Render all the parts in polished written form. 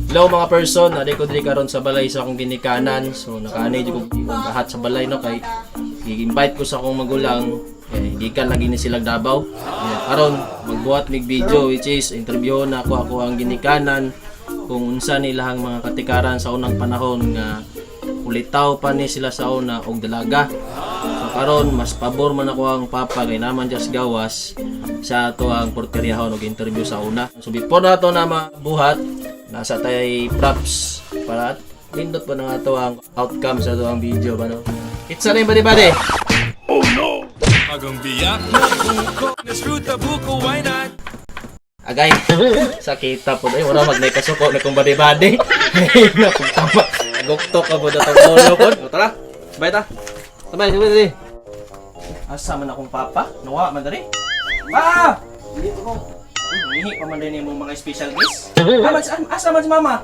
Hello mga person, naa ko diri karon sa balay sa akong ginikanan. So nakaanay jud ko lahat sa balay no kay gi-invite ko sa akong magulang eh, gikan lagi ni silang Davao. Yeah, karon magbuhat mig video, which is interview na ako ako ang ginikanan kung unsa nilahang mga katikaran sa unang panahon nga ulitaw pa ni sila sa una og dalaga. So karon mas pabor man ako ang papa kay naman just gawas sa ato ang porteryahon og interview sa una. So before na to na mabuhat, nasa tay props para nindot pa na nga to ang outcome sa ato ang video ba no. It's a name bade bade. Agang biyak na buko. Nasruta buko, why not? Agay, sakita po. Ay, wala mag kasuko na kung bade bade. Ay, naku, tama. Guktok ka po datong ulo po. O, tara, sabay ta. Sabay, sabay, sabay. Asa man akong papa? Nawa man dali. Pa! Uy, nangihi pa man din yung mga special guest. Ah, asa man si mama?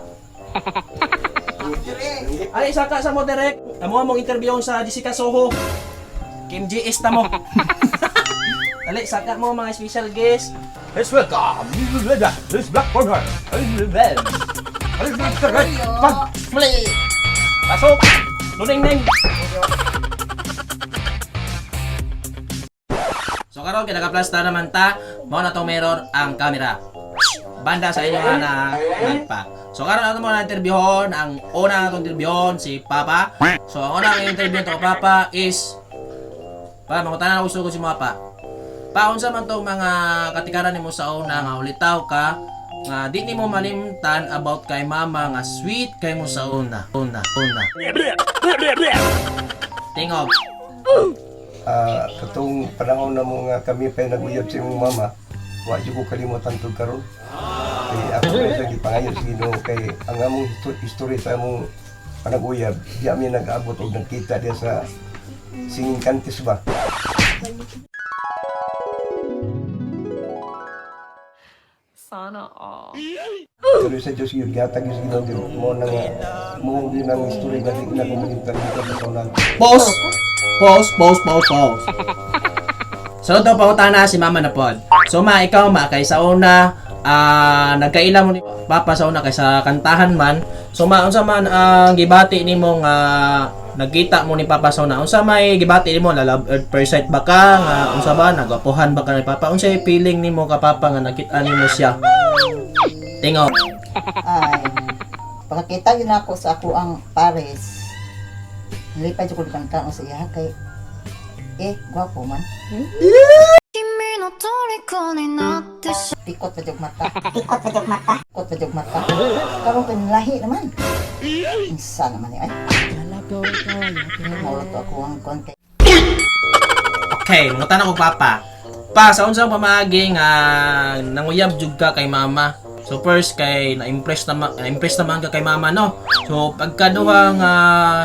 Ay, isa ka sa mo direct. Amo mong interview sa Jessica Soho. Kim GS ta mo. Dali, saka mo mga special guest. Let's welcome this black corner. Mali! Pasok! Luneng neng! So karon kay nakaplasta naman ta, mao na tong meron ang camera. Banda sa inyo nga na nagpa. So karon ato mo na interviewon, ang una natong interviewon si Papa. So ang una ang interview to Papa is pa mangutana na gusto ko si mga pa. Pa unsa man tong mga katikaran nimo sa una nga ulitaw ka nga di nimo malimtan about kay mama nga sweet kay mo sa una. Una, una. Tingog. Ah, katong panahon na mo nga kami pa naguyab sa imong mama, wa jud ko kalimutan tug karon. Kay ako na siyang gipangayo sa Ginoo kay ang among history sa among panaguyab, di ami nag-abot og nagkita diya sa singing contest ba. Sana all. Pero sa Diyos yun, gihatag yun sa Ginoo gyud mo na nga mo gyud ang history nga di na ko malimtan dito sa unan. Pause. Pause, pause, pause, pause. Sunod daw pangutana si mama na pod. So ma, ikaw ma, kay sa una, nagkaila mo ni papa sa una kay sa kantahan man. So ma, unsa man ang gibati nimo nga nagkita mo ni papa sa una? Unsa may gibati nimo? La love at first sight ba ka? Nga unsa ba nagwapuhan ba ka ni papa? Unsa feeling nimo ka papa nga nakita nimo siya? Tingog. Ay, pagkakita yun ako sa ako ang Paris. Nalipad ko kanta sa iya kay eh, gwapo man. 君の虜になってし Pikot pa jud mata. Pikot pa jud mata. Pikot pa jud mata. Karon kay lahi naman. Unsa naman ni ay. Maulat to ako ang kuan kay Okay, mangutana ko papa. Pa, sa unsang pamaagi nga nanguyab jud ka kay mama? So first kay na-impress naman ka kay mama no. So pagkaduha nga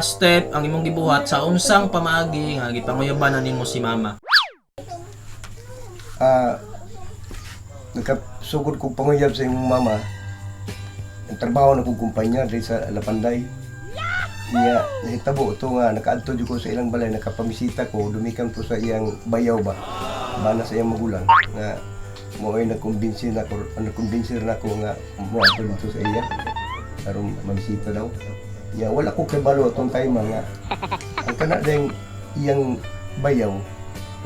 step ang imong gibuhat sa unsang pamaagi nga gipanguyaban na nimo si mama? Ah, nagkasugod kong panguyab sa imong mama. Nagtrabaho na kong kumpanya diri sa Lapanday. Niya, nahitabo ito nga, nakaadto jud ko sa ilang balay, nakapamisita ko, dumikan po sa iyang bayaw ba, bana sa iyang magulang, nga mo ay nagkumbinsi na ko, nagkumbinsi na ako nga moadto dito sa iya, aron mamisita daw. Niya, wala ko kabalo atong time nga, ang kana ding iyang bayaw,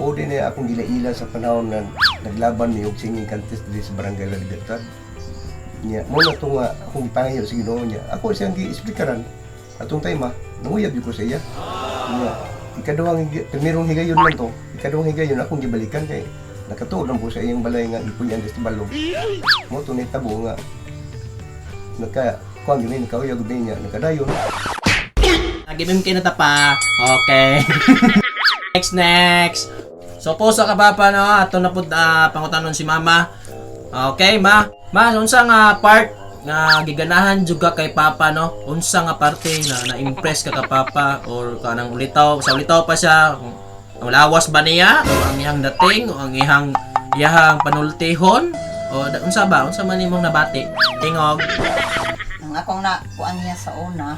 o din na akong gilaila sa panahon na naglaban ni og singing contest diri sa Barangay La Libertad. Niya, mo na to nga akong gipangayo sa Ginoo niya. Ako siyang gi-explikaran atong time ah, nanguyab jud ko sa iya. Niya, ikaduhang primerong higayon man to, ikaduhang higayon akong gibalikan kay nakatuod lang po sa iyang balay nga gipuy-an sa balog. Mo to nahitabo nga naka kuan gyud ni nakauyab gyud niya nakadayon. Nagibim kay na ta pa. Okay. Next, next. So po sa kapapa no, ato na pud pangutanon si mama. Okay, ma. Ma, unsa nga part nga giganahan jud ka kay papa no? Unsa nga parte na na-impress ka ka papa or kanang ulitaw, sa ulitaw pa siya, kung ang lawas ba niya o ang iyang dating o ang iyang iyahang panultihon o unsa ba unsa man imong nabati? Tingog. Ang akong na kuan niya sa una.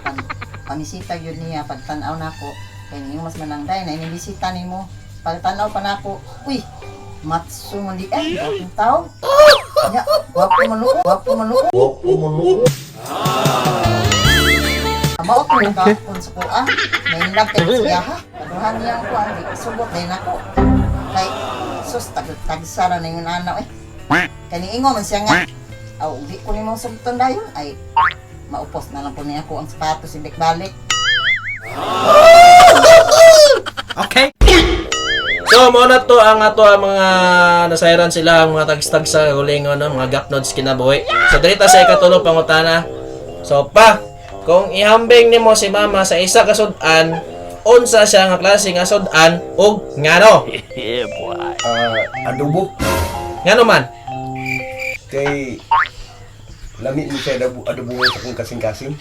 Pan, pamisita yun niya pagtan-aw nako. Kay niyo mas manangday na inibisita nimo. Pagtan-aw pa nako. Uy, matsu man di ay, gwapong tao. Nya, gwapo man ko, gwapo man ko. Gwapo man ko. Mao ko nakaon sa kuha. May love kay siya ha. Paduhan niya ko ang di sugot din ako. Kay sus tag-tagsa ra na yung anak eh. Kani ingon man siya nga. Aw, di ko nimo sugton dayon ay maupos na lang po niya ako ang sapatos ibig balik. So, mao na to ang ato ang mga nasayran sila ang mga tagstag sa gulingon, no? Mga gap nodes kinabuhi. So, diri ta sa ikatulo pangutana. So, pa, kung ihambing nimo si mama sa isa ka sud-an, unsa siya nga klase nga sud-an ug ngano? Adobo. Ngano man? Kay lami mo siya adobo, adobo sa akong kasing-kasing.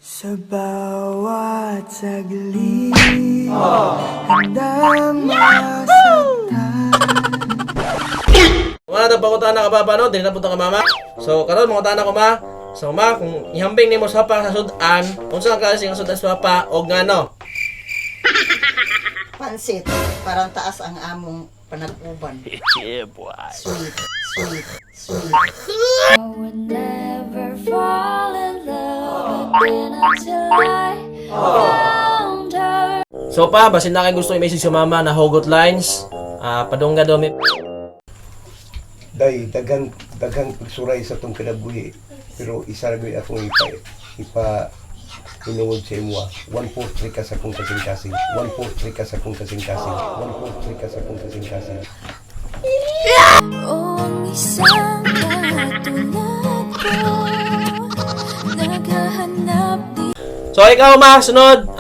Sa bawat saglit, handang masaktan. Wala na pangutana ka papa no, dili na punta ka mama. So karon mangutana ko ma. So ma, kung ihambing nimo sa papa sa sud-an, unsa ang klase nga sud-an sa papa ug ngano? Pansit, parang taas ang among panag-uban. Sweet, sweet, sweet. I would never fall in love again until I found her. So pa, basin na kay gusto i-message sa mama na hugot lines. Ah, padungga daw mi. Day, daghang daghang pagsuray sa tong kinabuhi. Pero isa ra gyud akong ipa ipa inungod sa imuha. 1 4 3 ka sa akong kasing-kasing. 1 4 3 ka sa akong kasing-kasing. 1 4 3 ka sa akong kasing-kasing. Ang isang katulad ko naghahanap di So ikaw ma, sunod,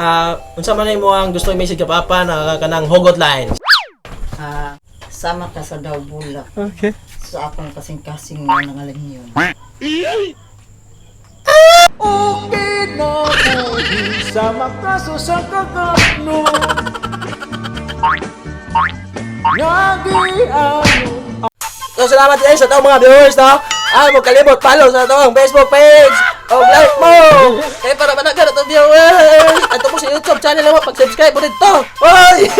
unsa man imo ang gusto i-message ka papa na kanang hugot lines? Ah, sama ka sa daw bulak. Okay. Sa akong kasing-kasing nga nangalan yun. Okay na po sa makaso sa kakapno. Nagianon. So salamat guys sa taong mga viewers no. Ah, mo kalimot follow sa atong Facebook page. O like mo. Kay para managan atong viewers. Ato po sa YouTube channel mo pag-subscribe mo dito. Hoy.